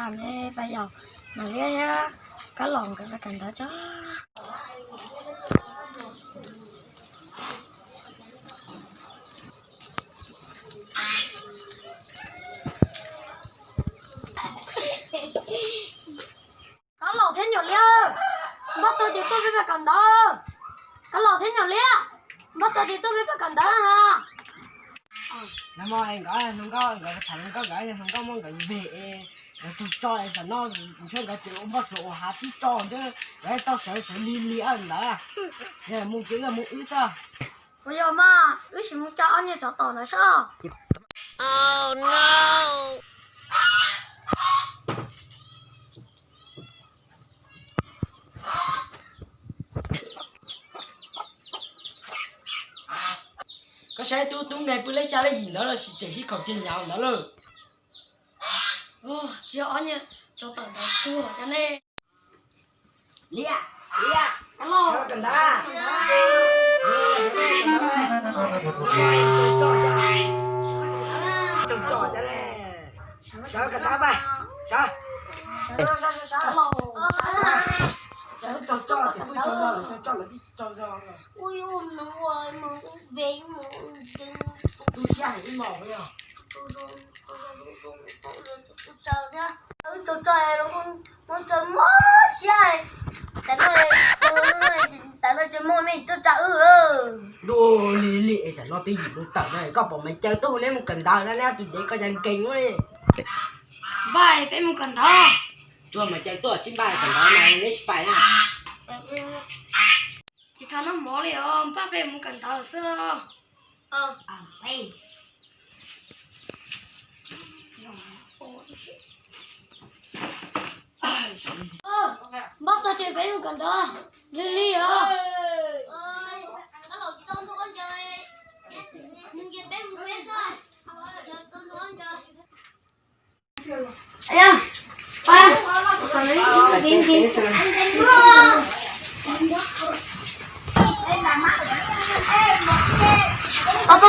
Pab Yau, Maiv Liab thiab Kab Laus nkawd pab kawm ntawv tso. Kab Laus thiab Nyuam Liab, npaj tau ces tuaj peb pab kawm ntawv. Kab Laus thiab Nyuam Liab, npaj tau ces tuaj peb pab kawm ntawv na. Nkawd tham hluas nkauj, nkawd hluas nkauj muab nkawd veg, nkawd tug tso tam no, ntshe nkawd tseem ua npoj suav ua hav tsib tso ntshe, nkawd tau sawv sawv lig lig ntawd. Yog mus kev mus wb xwb. Ua yog mas wb sim mus coj ob niag tsov tom ntawd soj. Koj saib tub tub nqe pw leb xya leb yim ntawd los sis tseem sib khaum tiag nyav ntawd lawm. Tsis yog ob niag tsov tom ntawd tuag cov ne. Liab, Liab, sawv kawm ntawv. Tsaug tso cov ne. Sawv kawm ntawv mas, sawv. Ntuj li li es tam no twb yim mus tawm na, koj pom Maiv Caw tuaj hu neb mus kawm ntawv na, neb tus dev koj ya nkees ua li. Npaj peb mus kawm ntawv. Tsuas Maiv Caw tuaj tsis npaj kawm ntawv na, neb tsis pais na. Tsis tau noj mov li os, npaj peb mus kawm ntawv xwb. Npaj tau ces peb mus kawm ntawv. Li li os. Tom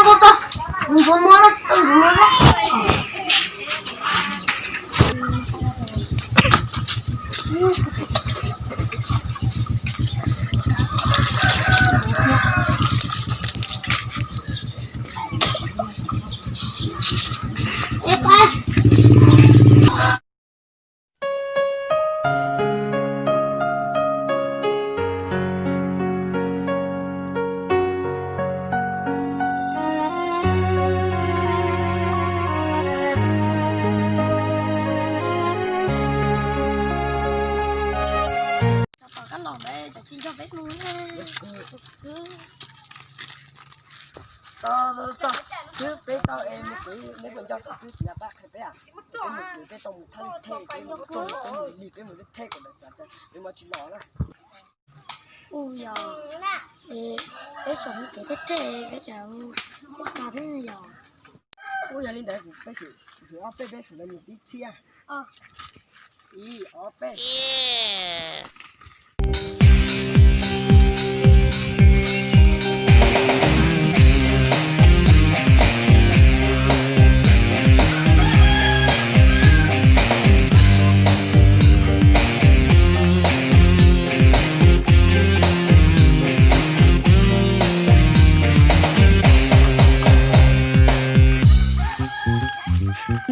Kab Laus ntawd tsis nrog peb mus ne. Tau, tau, xwb peb tau es mus kuv neb puas nco xwb xwb xwb pab qhia peb, peb mus kuv peb tau mus thaj li thej, peb mus li peb mus thej kom lawv xav tias peb mus tsis los na. Ua yog peb saum kev thej thej peb tsam ua cas thiab yog. Ua yog li ntawd peb sim ob peb peb sim los mus tib txhiab. Ib ob peb.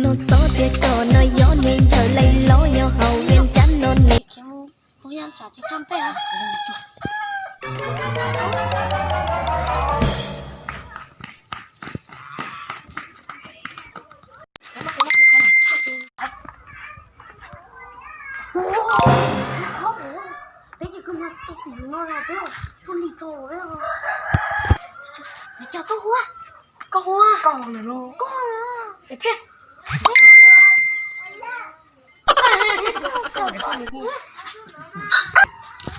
Nug xov tias koj no yog nws yawg laij los nyob hauv Vias Cas no ne. Peb tsis kho tau txim no los peb ua txuj li tso peb. Nws cog tuaj hu, koj hu, koj, koj, es phiaj.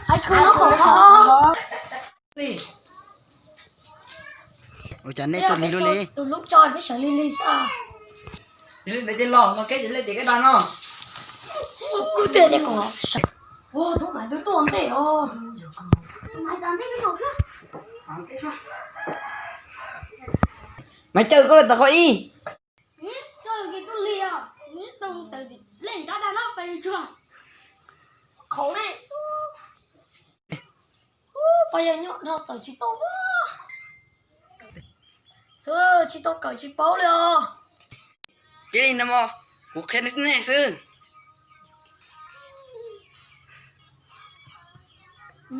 Hais khwv no khov kho. Ua cas nej tuaj lig luaj li? Tus lub tso peb sawv lig lig xwb. Yog li ntawd ces los no keb ces lej tias keb dag no. Kuv twb tias kom sawv. Ua tub Maiv twb tuaj ntej os. Maiv Caw koj lawm tawm qhov ib. Nrab dag no pais tsuag. Khaum li. Ub, pab yawg nyob dhau tawm tsis tau. Xwb tsis tau kawm tsis paub li os. Cia li no mog, kuv qhia nej xwb.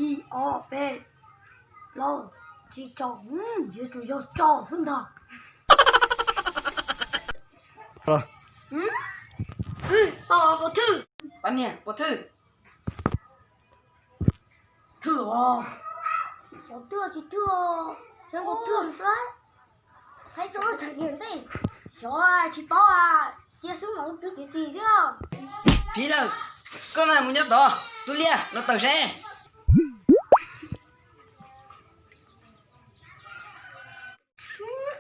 Ib, ob, peb, plaub, tsib, rau, yuav tsum yog rau xwb ntag. Tau, pov thwj. Pab niag pov thwj. Thwj os. Xyov thwj tsis thwj, xyov nkaus thwj xwb. Hais rau txhais niam ntej, xyov tsis paub, cia xwb mas lub twb txiv txiv thiab. Phiv lawm, koj na mus nyob tod, tus liaj los tawm seb.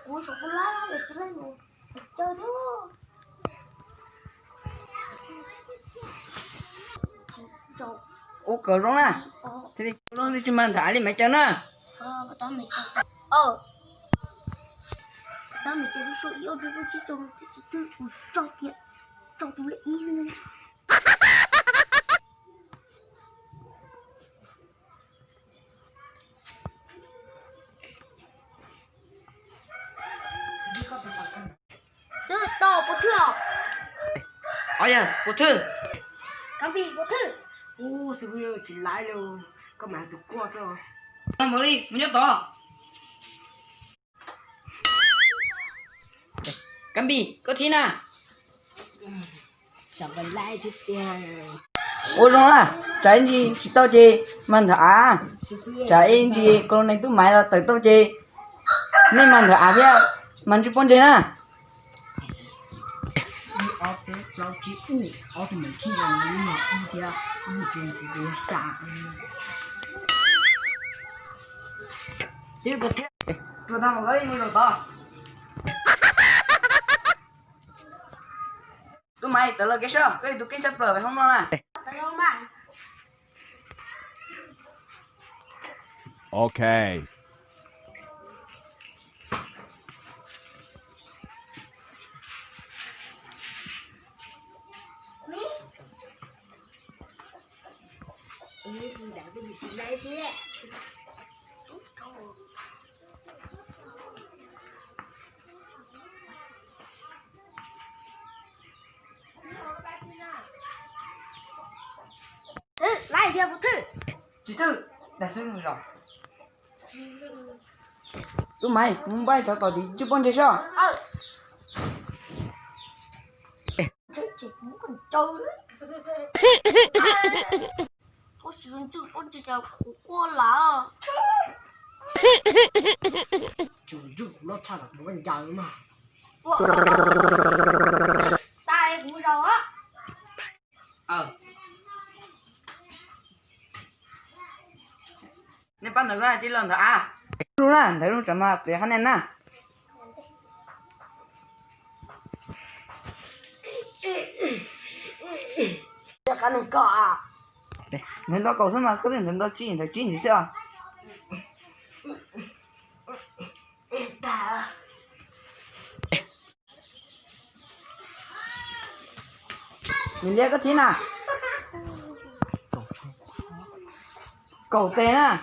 Kuv saum kuv lab es tsis leej mus caw thiab. Ua kom zoo na, thiaj li zoo tsis mag ntawm av li Maiv Caw na. Xwb tau puas thwj os? Ob yawg puas thwj? Kab Npis puas thwj? Ub, xib fwb tsis laib li, koj mas tus kuaj xwb. Npam li mus nyob tod. Kab Npis koj thib na. Ua zoo na, tsam ib ntsis tsis tau ces mag ntawm av, tsam ib ntsis koj neeg tub Maiv los tawm tau ces nej mag ntawm av thiab mas ntswj pob ntseg na. Ib ob peb plaub tsib ub, ob tug meem khib no ib yog ib thiab ib tus ntxiv ces yog xya. Xib fwb puas thwj? Rau tau mus koj ib mus zaum tod. Tub Maiv, tawm los kev soj, koj yog tus keej tshaj plaws pem hoob no na. Ok. Tsis thwj, dag xwb mus zaum. Tub Maiv, mus npaj cov tom tid ntswj pob ntseg soj. Tsis ntswj pob ntseg cas kuv quaj lawm. Tsis ntswj kuv loj tshaj los kuv ncaws mas. Tag kuv zaum. Nej pab ntawd cia li los ntawd av. Lub na, ntawd lub tsam mas txiav qhab nej na. Ntawd ntau kaum xwb mas koj twb ntawd ntau tsib, ntawd tsib ntxiv xwb os. Niam Liab koj thib na. Kaum tes na.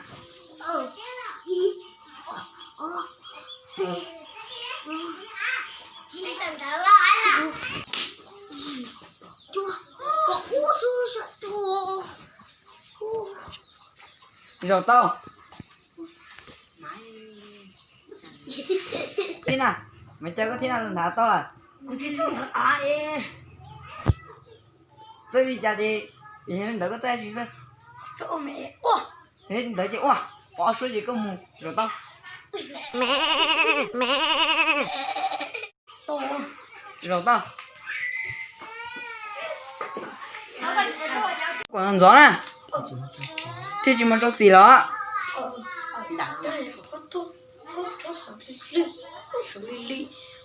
Zaum tau. Thib na, Maiv Caw koj thib na, ntav tau lawm. Txawj li cas ces ntawd koj txawj tsis xwb. Ntawd ces ua, ob suab ces koj mus zaum tau. Zaum tau. Kom ntxov na, thiaj tsis mus rau txim los.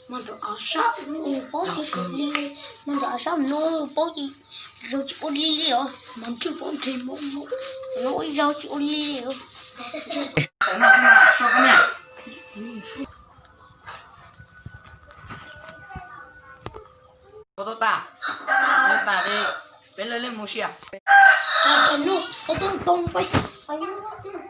Mas ntawm av sab no paub ces zaum li, mas ntawm av sab no paub ces zaum tsis ua li li os, mas ntswj pob ntseg mus mus no ua zaum tsis ua li li os. Tau tas. Ua tas li, peb lawv li mus sia. Tus nug, tus tub ntoo peb, peb lub xwb.